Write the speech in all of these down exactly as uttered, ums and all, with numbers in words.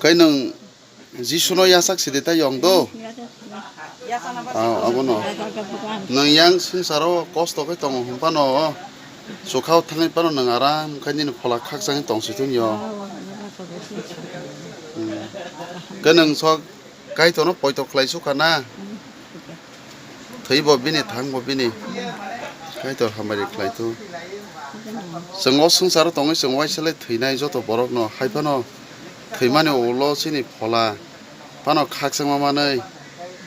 Kai nwng Jisuno yachak sidi ta yong do? Ah, abono. Nwng yang swngcharo kosto khe tongo hwnphano, chukha o thangwi phano nwng aram khe nini phola khakchangwi tong si thung yo. Hmm. Khe nwng sok Kaitorno poito khlai sukha na? Thwi bo bini, thang bo bini. Kaitor hamari khlai thu. Chwng o swngcharo tongwi chwng uaisa le thwinai joto borokno, hai phano thwimani ulo chini phola phano khakchangma manwi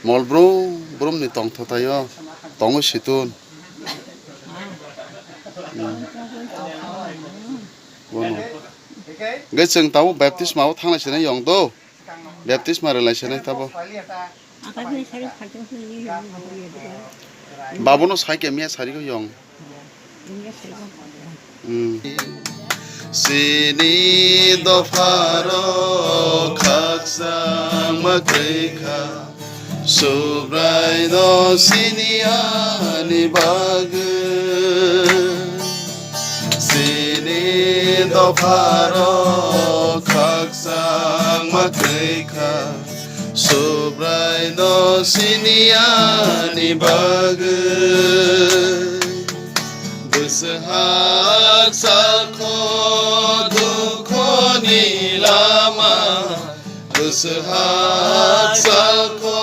mol brum brumni tongthotaio tongwi situn. Hmm. Bono. Hwnkhe chwng tabuk baptisma o thanglai sinai yong do. Baptisma rwlai sinai tabo. Babono sai khe miya sari ko yong. Hmm. Chini dopharok khakchangma twi kha, Subraino sini ani bagwi. Chini dopharok khakchangma twi kha, Subraino sini ani bagwi. Bwswk hakchal kho dukhoni lama, bwswk hakchal kho